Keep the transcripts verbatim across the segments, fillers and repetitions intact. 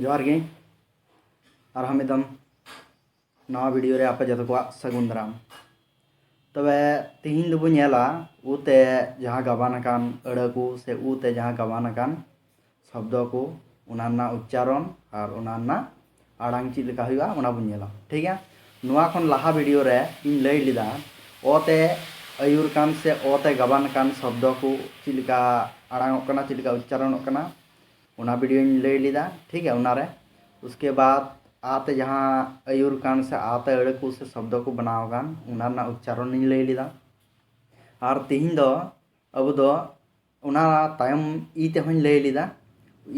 ᱡᱚᱦᱟᱨ ᱜᱮ, ᱟᱨᱦᱚᱸ ᱢᱤᱫ ᱫᱚᱢ ᱱᱟᱣᱟ ᱵᱷᱤᱰᱤᱭᱳ ᱨᱮ ᱟᱯᱮ ᱡᱚᱛᱚ ᱠᱚᱣᱟᱜ ᱥᱟᱹᱜᱩᱱ ᱫᱟᱨᱟᱢ᱾ ᱛᱚᱵᱮ ᱛᱤᱦᱤᱧ ᱫᱚᱵᱚ ᱧᱮᱞᱟ ᱩ ᱛᱮ ᱡᱟᱦᱟᱸ ᱜᱟᱵᱟᱱ ᱟᱠᱟᱱ ᱟᱹᱲᱟᱹ ᱠᱚ ᱥᱮ ᱩ ᱛᱮ ᱡᱟᱦᱟᱸ ᱜᱟᱵᱟᱱ ᱟᱠᱟᱱ ᱥᱚᱵᱫᱚ ᱠᱚ, ᱚᱱᱟ ᱨᱮᱱᱟᱜ ᱩᱪᱪᱟᱨᱚᱱ ᱟᱨ ᱚᱱᱟ ᱨᱮᱱᱟᱜ ᱟᱲᱟᱝ ᱪᱮᱫ ᱞᱮᱠᱟ ᱦᱩᱭᱩᱜᱼᱟ, ᱚᱱᱟ ᱵᱚᱱ ᱧᱮᱞᱟ᱾ ᱴᱷᱤᱠ ᱜᱮᱭᱟ, ᱱᱚᱣᱟ ᱠᱷᱚᱱ ᱞᱟᱦᱟ ᱵᱷᱤᱰᱤᱭᱳ ᱨᱮ ᱤᱧ ᱞᱟᱹᱭ ᱞᱮᱫᱟ ᱚ ᱛᱮ ᱟᱹᱭᱩᱨ ᱠᱟᱱ ᱥᱮ ᱚ ᱛᱮ ᱜᱟᱵᱟᱱ ᱟᱠᱟᱱ ᱥᱚᱵᱫᱚ ᱠᱚ ᱪᱮᱫ ᱞᱮᱠᱟ ᱟᱲᱟᱝᱚᱜ ᱠᱟᱱᱟ, ᱪᱮᱫ ᱞᱮᱠᱟ ᱩᱪᱪᱟᱨᱚᱱᱚᱜ ᱠᱟᱱᱟ, ᱚᱱᱟ ᱵᱷᱤᱰᱤᱭᱳᱧ ᱞᱟᱹᱭ ᱞᱮᱫᱟ᱾ ᱴᱷᱤᱠ ᱜᱮᱭᱟ, ᱚᱱᱟᱨᱮ ᱩᱥᱠᱮ ᱵᱟᱫ ᱟ ᱛᱮ ᱡᱟᱦᱟᱸ ᱟᱹᱭᱩᱨ ᱠᱟᱱ ᱥᱮ ᱟ ᱛᱮ ᱟᱹᱲᱟᱹ ᱠᱚ ᱥᱮ ᱥᱚᱵᱫᱚ ᱠᱚ ᱵᱮᱱᱟᱣ ᱟᱠᱟᱱ, ᱚᱱᱟ ᱨᱮᱱᱟᱜ ᱩᱪᱪᱟᱨᱚᱱᱤᱧ ᱞᱟᱹᱭ ᱞᱮᱫᱟ᱾ ᱟᱨ ᱛᱤᱦᱤᱧ ᱫᱚ ᱟᱵᱚ ᱫᱚ ᱚᱱᱟ ᱛᱟᱭᱚᱢ ᱤ ᱛᱮᱦᱚᱸᱧ ᱞᱟᱹᱭ ᱞᱮᱫᱟ,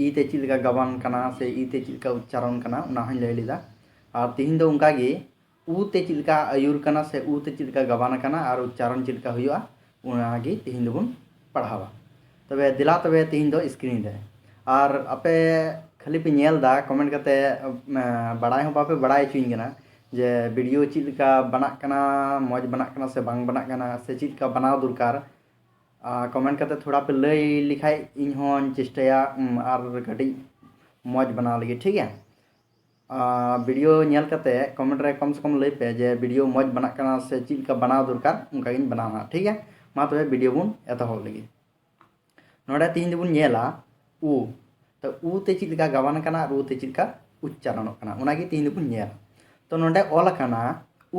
ᱤ ᱛᱮ ᱪᱮᱫ ᱞᱮᱠᱟ ᱜᱟᱵᱟᱱ ᱠᱟᱱᱟ ᱥᱮ ᱤ ᱛᱮ ᱪᱮᱫ ᱞᱮᱠᱟ ᱩᱪᱪᱟᱨᱚᱱ ᱠᱟᱱᱟ, ᱚᱱᱟ ᱦᱚᱸᱧ ᱞᱟᱹᱭ ᱞᱮᱫᱟ᱾ ᱟᱨ ᱛᱤᱦᱤᱧ ᱫᱚ ᱚᱱᱠᱟ ᱜᱮ ᱩ ᱛᱮ ᱪᱮᱫ ᱞᱮᱠᱟ ᱟᱹᱭᱩᱨ ᱠᱟᱱᱟ ᱥᱮ ᱩ ᱛᱮ ᱪᱮᱫ ᱞᱮᱠᱟ ᱜᱟᱵᱟᱱ ᱟᱠᱟᱱᱟ ᱟᱨ ᱩᱪᱪᱟᱨᱚᱱ ᱪᱮᱫ ᱞᱮᱠᱟ ᱦᱩᱭᱩᱜᱼᱟ, ᱚᱱᱟ ᱜᱮ ᱛᱤᱦᱤᱧ ᱫᱚᱵᱚᱱ ᱯᱟᱲᱦᱟᱣᱟ᱾ ᱛᱚᱵᱮ ᱫᱮᱞᱟ ᱛᱚᱵᱮ ᱛᱤᱦᱤᱧ ᱫᱚ ᱥᱠᱨᱤᱱ ᱨᱮ, ᱟᱨ ᱟᱯᱮ ᱠᱷᱟᱹᱞᱤ ᱯᱮ ᱧᱮᱞ ᱮᱫᱟ, ᱠᱚᱢᱮᱱᱴ ᱠᱟᱛᱮ, ᱮᱸ, ᱵᱟᱲᱟᱭ ᱦᱚᱸ ᱵᱟᱯᱮ ᱵᱟᱲᱟᱭ ᱦᱚᱪᱚᱧ ᱠᱟᱱᱟ ᱡᱮ ᱵᱷᱤᱰᱤᱭᱳ ᱪᱮᱫ ᱞᱮᱠᱟ ᱵᱟᱱᱟᱜ ᱠᱟᱱᱟ, ᱢᱚᱡᱽ ᱵᱟᱱᱟᱜ ᱠᱟᱱᱟ ᱥᱮ ᱵᱟᱝ ᱵᱟᱱᱟᱜ ᱠᱟᱱᱟ, ᱥᱮ ᱪᱮᱫ ᱞᱮᱠᱟ ᱵᱟᱱᱟᱣ ᱫᱚᱨᱠᱟᱨ᱾ ᱟᱨ ᱠᱚᱢᱮᱱᱴ ᱠᱟᱛᱮ ᱛᱷᱚᱲᱟ ᱯᱮ ᱞᱟᱹᱭ ᱞᱮᱠᱷᱟᱡ ᱤᱧ ᱦᱚᱸᱧ ᱪᱮᱥᱴᱟᱭᱟ, ᱩᱢ, ᱟᱨ ᱠᱟᱹᱴᱤᱡ ᱢᱚᱡᱽ ᱵᱮᱱᱟᱣ ᱞᱟᱹᱜᱤᱫ, ᱴᱷᱤᱠ ᱜᱮᱭᱟ? ᱟᱨ ᱵᱷᱤᱰᱤᱭᱳ ᱧᱮᱞ ᱠᱟᱛᱮ ᱠᱚᱢᱮᱱᱴ ᱨᱮ ᱠᱚᱢ ᱥᱮ ᱠᱚᱢ ᱞᱟᱹᱭ ᱯᱮ ᱡᱮ ᱵᱷᱤᱰᱤᱭᱳ ᱢᱚᱡᱽ ᱵᱮᱱᱟᱜ ᱠᱟᱱᱟ ᱥᱮ ᱪᱮᱫ ᱞᱮᱠᱟ ᱵᱮᱱᱟᱣ ᱫᱚᱨᱠᱟᱨ, ᱚᱱᱠᱟ ᱜᱤᱧ ᱵᱮᱱᱟᱣᱟ ᱦᱟᱸᱜ, ᱴᱷᱤᱠ ᱜᱮᱭᱟ? ᱢᱟ ᱛᱚᱵᱮ ᱵᱷᱤᱰᱤᱭᱳ ᱵᱚᱱ ᱮᱛᱚᱦᱚᱵ ᱞᱮᱜᱮ᱾ ᱱᱚᱰᱮ ᱛᱤᱦᱤᱧ ᱫᱚᱵᱚᱱ ᱧᱮᱞᱟ ᱩ᱾ ᱛᱚ ᱩ ᱛᱮ ᱪᱮᱫ ᱞᱮᱠᱟ ᱜᱟᱵᱟᱱ ᱠᱟᱱᱟ ᱟᱨ ᱩ ᱛᱮ ᱪᱮᱫ ᱞᱮᱠᱟ ᱩᱪᱪᱟᱨᱚᱱᱚᱜ ᱠᱟᱱᱟ, ᱚᱱᱟᱜᱮ ᱛᱤᱦᱤᱧ ᱫᱚᱵᱚᱱ ᱧᱮᱞᱟ᱾ ᱛᱚ ᱱᱚᱰᱮ ᱚᱞ ᱟᱠᱟᱱᱟ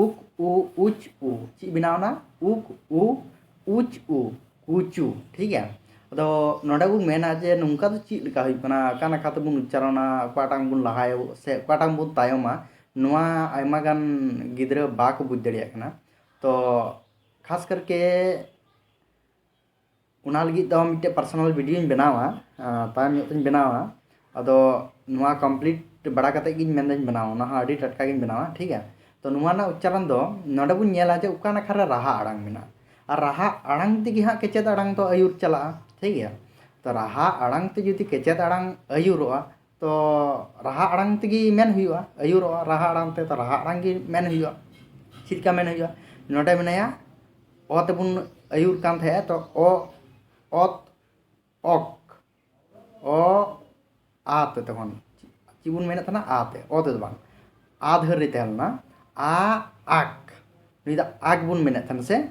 ᱩᱠ, ᱩ, ᱩᱪ, ᱩ᱾ ᱪᱮᱫ ᱵᱮᱱᱟᱣ ᱮᱱᱟ? ᱩᱠ, ᱩ, ᱩᱪ, ᱩ, ᱠᱩᱪᱩ᱾ ᱴᱷᱤᱠ ᱜᱮᱭᱟ? ᱟᱫᱚ ᱱᱚᱰᱮ ᱵᱚᱱ ᱢᱮᱱᱟ ᱡᱮ ᱱᱚᱝᱠᱟ ᱫᱚ ᱪᱮᱫ ᱞᱮᱠᱟ ᱦᱩᱭᱩᱜ ᱠᱟᱱᱟ, ᱚᱠᱟ ᱱᱟᱠᱷᱟ ᱛᱮᱵᱚᱱ ᱩᱪᱪᱟᱨᱚᱱᱟ, ᱚᱠᱟᱴᱟᱝ ᱵᱚᱱ ᱞᱟᱦᱟᱭᱟ ᱥᱮ ᱚᱠᱟᱴᱟᱝ ᱵᱚᱱ ᱛᱟᱭᱚᱢᱟ, ᱱᱚᱣᱟ ᱟᱭᱢᱟ ᱜᱟᱱ ᱜᱤᱫᱽᱨᱟᱹ ᱵᱟᱠᱚ ᱵᱩᱡᱽ ᱫᱟᱲᱮᱭᱟᱜ ᱠᱟᱱᱟ᱾ ᱛᱚ ᱠᱷᱟᱥ ᱠᱟᱨᱠᱮ ᱚᱱᱟ ᱞᱟᱹᱜᱤᱫ ᱫᱚ ᱢᱤᱫᱴᱮᱡ ᱯᱟᱨᱥᱚᱱᱟᱞ ᱵᱷᱤᱰᱤᱭᱳᱧ ᱵᱮᱱᱟᱣᱟ, ᱟᱨ ᱛᱟᱭᱚᱢ ᱧᱚᱜ ᱛᱤᱧ ᱵᱮᱱᱟᱣᱟ᱾ ᱟᱫᱚ ᱱᱚᱣᱟ ᱠᱚᱢᱯᱞᱤᱴ ᱵᱟᱲᱟ ᱠᱟᱛᱮᱫ ᱜᱤᱧ ᱢᱮᱱᱫᱟᱹᱧ ᱵᱮᱱᱟᱣᱟ, ᱚᱱᱟ ᱦᱚᱸ ᱟᱹᱰᱤ ᱴᱟᱴᱠᱟ ᱜᱤᱧ ᱵᱮᱱᱟᱣᱟ, ᱴᱷᱤᱠ ᱜᱮᱭᱟ? ᱛᱚ ᱱᱚᱣᱟ ᱨᱮᱱᱟᱜ ᱩᱪᱪᱟᱨᱚᱱ ᱫᱚ ᱱᱚᱰᱮ ᱵᱚᱱ ᱧᱮᱞᱟ ᱡᱮ ᱚᱠᱟ ᱱᱟᱠᱷᱟ ᱨᱮ ᱨᱟᱦᱟ ᱟᱲᱟᱝ ᱢᱮᱱᱟᱜᱼᱟ, ᱟᱨ ᱨᱟᱦᱟ ᱟᱲᱟᱝ ᱛᱮᱜᱮ ᱦᱟᱸᱜ ᱠᱮᱪᱮᱫ ᱟᱲᱟᱝ ᱫᱚ ᱟᱹᱭᱩᱨ ᱪᱟᱞᱟᱜᱼᱟ, ᱴᱷᱤᱠ ᱜᱮᱭᱟ? ᱛᱚ ᱨᱟᱦᱟ ᱟᱲᱟᱝ ᱛᱮ ᱡᱩᱫᱤ ᱠᱮᱪᱮᱫ ᱟᱲᱟᱝ ᱟᱹᱭᱩᱨᱚᱜᱼᱟ, ᱛᱚ ᱨᱟᱦᱟ ᱟᱲᱟᱝ ᱛᱮᱜᱮ ᱢᱮᱱ ᱦᱩᱭᱩᱜᱼᱟ, ᱟᱹᱭᱩᱨᱚᱜᱼᱟ ᱨᱟᱦᱟ ᱟᱲᱟᱝ ᱛᱮ, ᱛᱚ ᱨᱟᱦᱟ ᱟᱲᱟᱝ ᱜᱮ ᱢᱮᱱ ᱦᱩᱭᱩᱜᱼᱟ᱾ ᱪᱮᱫ ᱞᱮᱠᱟ ᱢᱮᱱ ᱦᱩᱭᱩᱜᱼᱟ? ᱱᱚᱰᱮ ᱢᱮᱱᱟᱭᱟ, ᱚ ᱛᱮᱵᱚᱱ ᱟᱹᱭᱩᱨ ᱠᱟᱱ ᱛᱟᱦᱮᱸᱫ, ᱛᱚ ᱚ, ᱚᱛ, ᱚᱠ, ᱚ, ᱟ ᱛᱮ ᱛᱚᱠᱷᱚᱱ ᱪᱮᱫ ᱵᱚᱱ ᱢᱮᱱᱮᱫ ᱛᱟᱦᱮᱱᱟ? ᱟ ᱛᱮ, ᱚ ᱛᱮᱫᱚ ᱵᱟᱝ, ᱟ ᱫᱷᱟᱹᱨ ᱨᱮ ᱛᱟᱦᱮᱸ ᱞᱮᱱᱟ, ᱟ, ᱟᱠ᱾ ᱱᱩᱭ ᱫᱚ ᱟᱠ ᱵᱚᱱ ᱢᱮᱱᱮᱫ ᱛᱟᱦᱮᱱᱟ ᱥᱮ?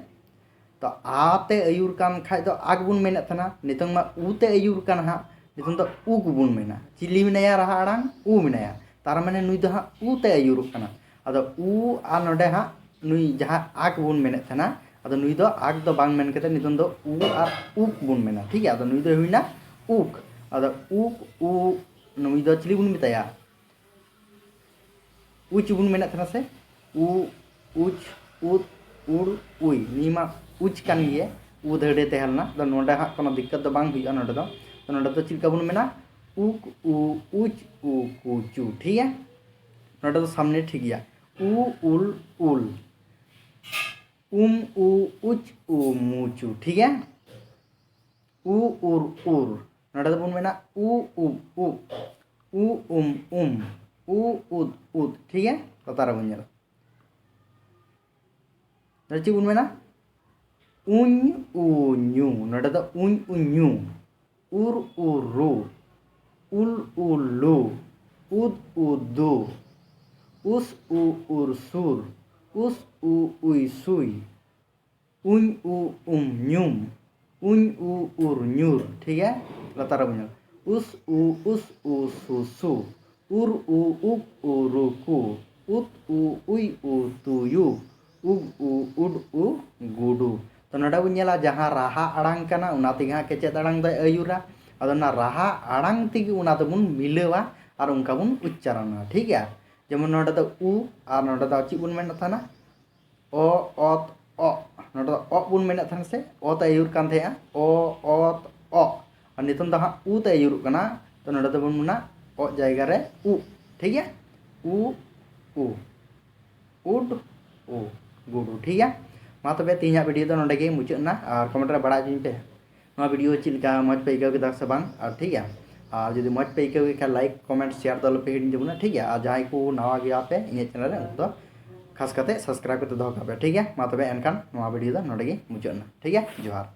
ᱛᱚ ᱟ ᱛᱮ ᱟᱹᱭᱩᱨ ᱠᱟᱱ ᱠᱷᱟᱡ ᱫᱚ ᱟᱠ ᱵᱚᱱ ᱢᱮᱱᱮᱫ ᱛᱟᱦᱮᱱᱟ, ᱱᱤᱛᱚᱝ ᱢᱟ ᱩ ᱛᱮ ᱟᱹᱭᱩᱨ ᱠᱟᱱᱟ ᱦᱟᱸᱜ, ᱱᱤᱛᱚᱝ ᱫᱚ ᱩᱠ ᱵᱚᱱ ᱢᱮᱱᱟ᱾ ᱪᱤᱞᱤ ᱢᱮᱱᱟᱭᱟ ᱨᱟᱦᱟ ᱟᱲᱟᱝ? ᱩ ᱢᱮᱱᱟᱭᱟ᱾ ᱛᱟᱨ ᱢᱟᱱᱮ ᱱᱩᱭ ᱫᱚ ᱦᱟᱸᱜ ᱩ ᱛᱮ ᱟᱹᱭᱩᱨᱚᱜ ᱠᱟᱱᱟ᱾ ᱟᱫᱚ ᱩ ᱟᱨ ᱱᱚᱰᱮ ᱦᱟᱸᱜ ᱱᱩᱭ ᱡᱟᱦᱟᱸ ᱟᱠ ᱵᱚᱱ ᱢᱮᱱᱮᱫ ᱛᱟᱦᱮᱱᱟ, ᱟᱫᱚ ᱱᱩᱭ ᱫᱚ ᱟᱠ ᱫᱚ ᱵᱟᱝ ᱢᱮᱱ ᱠᱟᱛᱮ ᱱᱤᱛᱚᱝ ᱫᱚ ᱩ ᱟᱨ ᱩᱠ ᱵᱚᱱ ᱢᱮᱱᱟ, ᱴᱷᱤᱠ ᱜᱮᱭᱟ? ᱟᱫᱚ ᱱᱩᱭ ᱫᱚ ᱦᱩᱭᱱᱟ ᱩᱠ᱾ ᱟᱫᱚ ᱩᱠ, ᱩ, ᱱᱩᱭ ᱫᱚ ᱪᱤᱞᱤ ᱵᱚᱱ ᱢᱮᱛᱟᱭᱟ? ᱩᱪ ᱵᱚᱱ ᱢᱮᱱᱮᱫ ᱛᱟᱦᱮᱱᱟ ᱥᱮ? ᱩ, ᱩᱪ, ᱩᱫ, ᱩᱲ, ᱩᱭ᱾ ᱱᱤᱭᱟᱹ ᱢᱟ ᱩᱪ ᱠᱟᱱ ᱜᱮᱭᱟ, ᱩ ᱫᱷᱟᱹᱨᱰᱮ ᱛᱟᱦᱮᱸ ᱞᱮᱱᱟ᱾ ᱟᱫᱚ ᱱᱚᱰᱮ ᱦᱟᱸᱜ ᱠᱳᱱᱳ ᱫᱤᱠᱠᱟᱛ ᱫᱚ ᱵᱟᱝ ᱦᱩᱭᱩᱜᱼᱟ᱾ ᱱᱚᱰᱮ ᱫᱚ, ᱛᱚ ᱱᱚᱰᱮ ᱫᱚ ᱪᱮᱫ ᱞᱮᱠᱟ ᱵᱚᱱ ᱢᱮᱱᱟ? ᱩᱠ, ᱩ, ᱩᱪ, ᱩ, ᱠᱩ, ᱪᱩ, ᱴᱷᱤᱠ ᱜᱮᱭᱟ? ᱱᱚᱰᱮ ᱫᱚ ᱥᱟᱢᱱᱮ ᱴᱷᱤᱠ ᱜᱮᱭᱟ᱾ ᱩ, ᱩᱞ, ᱩᱞ᱾ ᱩᱢ, ᱩ, ᱩᱪ, ᱩ, ᱢᱩ, ᱪᱩ, ᱴᱷᱤᱠ ᱜᱮᱭᱟ? ᱩ, ᱩᱨ, ᱩᱨ᱾ ᱱᱚᱰᱮ ᱫᱚᱵᱚᱱ ᱢᱮᱱᱟ ᱩ, ᱩᱵ, ᱩᱵ᱾ ᱩ, ᱩᱢ, ᱩᱢ᱾ ᱩ, ᱩᱫ, ᱩᱫ᱾ ᱴᱷᱤᱠ ᱜᱮᱭᱟ? ᱞᱟᱛᱟᱨ ᱨᱮᱵᱚᱱ ᱧᱮᱞᱟ᱾ ᱱᱚᱰᱮ ᱪᱮᱫ ᱵᱚᱱ ᱢᱮᱱᱟ? ᱩᱧ, ᱩ, ᱧᱩ᱾ ᱱᱚᱰᱮ ᱫᱚ ᱩᱧ, ᱩ, ᱧᱩ᱾ ᱩᱨ, ᱩ, ᱨᱩ᱾ ᱩᱞ, ᱩ, ᱞᱩ᱾ ᱩᱫ, ᱩ, ᱫᱩ᱾ ᱩᱥ, ᱩ, ᱩᱨ, ᱥᱩᱨ᱾ ᱩᱥ, ᱩ, ᱩᱭ, ᱥᱩᱭ᱾ ᱩᱧ, ᱩ, ᱩᱢ, ᱧᱩᱢ᱾ ᱩᱧ, ᱩ, ᱩᱨ, ᱧᱩᱨ᱾ ᱴᱷᱤᱠ ᱜᱮᱭᱟ? ᱞᱟᱛᱟᱨ ᱨᱮᱵᱚᱱ ᱧᱮᱞᱟ᱾ ᱩᱥ, ᱩ, ᱩᱥ, ᱩ, ᱥᱩ, ᱥᱩ᱾ ᱩᱨ, ᱩ, ᱩᱠ, ᱩ, ᱨᱩ, ᱠᱩ᱾ ᱩᱛ, ᱩ, ᱩᱭ, ᱩ, ᱛᱩᱭᱩ᱾ ᱩᱜ, ᱩ, ᱩᱰ, ᱩ, ᱜᱩᱰᱩ᱾ ᱛᱚ ᱱᱚᱰᱮ ᱵᱚᱱ ᱧᱮᱞᱟ ᱡᱟᱦᱟᱸ ᱨᱟᱦᱟ ᱟᱲᱟᱝ ᱠᱟᱱᱟ ᱚᱱᱟ ᱛᱮᱜᱮ ᱦᱟᱸᱜ ᱠᱮᱪᱮᱫ ᱟᱲᱟᱝ ᱫᱚᱭ ᱟᱹᱭᱩᱨᱟ᱾ ᱟᱫᱚ ᱚᱱᱟ ᱨᱟᱦᱟ ᱟᱲᱟᱝ ᱛᱮᱜᱮ ᱚᱱᱟ ᱫᱚᱵᱚᱱ ᱢᱤᱞᱟᱹᱣᱟ ᱟᱨ ᱚᱱᱠᱟ ᱵᱚᱱ ᱩᱪᱪᱟᱨᱚᱱᱟ, ᱴᱷᱤᱠ ᱜᱮᱭᱟ? ᱡᱮᱢᱚᱱ ᱱᱚᱰᱮ ᱫᱚ ᱩ ᱟᱨ ᱱᱚᱰᱮ ᱫᱚ ᱪᱮᱫ ᱵᱚᱱ ᱢᱮᱱᱮᱫ ᱛᱟᱦᱮᱱᱟ? ᱚ, ᱚᱛ, ᱚᱜ᱾ ᱱᱚᱰᱮ ᱫᱚ ᱚᱜ ᱵᱚᱱ ᱢᱮᱱᱮᱫ ᱛᱟᱦᱮᱱᱟ ᱥᱮ? ᱚ ᱛᱮ ᱟᱹᱭᱩᱨ ᱠᱟᱱ ᱛᱟᱦᱮᱸᱜᱼᱟ, ᱚ, ᱚᱛ, ᱚᱜ᱾ ᱟᱨ ᱱᱤᱛᱚᱝ ᱫᱚ ᱦᱟᱸᱜ ᱩ ᱛᱮ ᱟᱹᱭᱩᱨᱚᱜ ᱠᱟᱱᱟ, ᱛᱚ ᱱᱚᱰᱮ ᱫᱚᱵᱚᱱ ᱢᱮᱱᱟ ᱚᱜ ᱡᱟᱭᱜᱟ ᱨᱮ ᱩ, ᱴᱷᱤᱠ ᱜᱮᱭᱟ? ᱩ, ᱩ, ᱩᱰ, ᱩ, ᱜᱩᱰᱩ, ᱴᱷᱤᱠ ᱜᱮᱭᱟ? ᱢᱟ ᱛᱚᱵᱮ ᱛᱮᱦᱮᱧᱟᱜ video ᱫᱚ ᱱᱚᱰᱮ ᱜᱮ ᱢᱩᱪᱟᱹᱫ ᱮᱱᱟ, ᱟᱨ comment ᱨᱮ ᱵᱟᱲᱟᱭ ᱦᱚᱪᱚᱧ ᱯᱮ ᱱᱚᱣᱟ video ᱪᱮᱫ ᱞᱮᱠᱟ ᱢᱚᱡᱽ ᱯᱮ ᱟᱹᱭᱠᱟᱹᱣ ᱠᱮᱫᱟ ᱥᱮ ᱵᱟᱝ, ᱟᱨ ᱴᱷᱤᱠ ᱜᱮᱭᱟ? ᱟᱨ ᱡᱩᱫᱤ ᱢᱚᱡᱽ ᱯᱮ ᱟᱹᱭᱠᱟᱹᱣ ᱠᱮᱫ ᱠᱷᱟᱱ like, comment, share ᱫᱚ ᱟᱞᱚ ᱯᱮ ᱦᱤᱲᱤᱧ ᱛᱟᱵᱚᱱᱟ, ᱴᱷᱤᱠ ᱜᱮᱭᱟ? ᱟᱨ ᱡᱟᱦᱟᱸᱭ ᱠᱚ ᱱᱟᱣᱟ ᱜᱮᱭᱟ ᱯᱮ ᱤᱧᱟᱹᱜ channel ᱨᱮ, ᱩᱱᱠᱩ ᱫᱚ ᱠᱷᱟᱥ ᱠᱟᱛᱮ subscribe ᱠᱟᱛᱮ ᱫᱚᱦᱚ ᱠᱟᱜ ᱯᱮ, ᱴᱷᱤᱠ ᱜᱮᱭᱟ? ᱢᱟ ᱛᱚᱵᱮ ᱮᱱᱠᱷᱟᱱ ᱱᱚᱣᱟ video ᱫᱚ ᱱᱚᱰᱮ ᱜᱮ ᱢᱩᱪᱟᱹᱫ ᱮᱱᱟ, ᱴᱷᱤᱠ ᱜᱮᱭᱟ? ᱡᱚᱦᱟᱨ᱾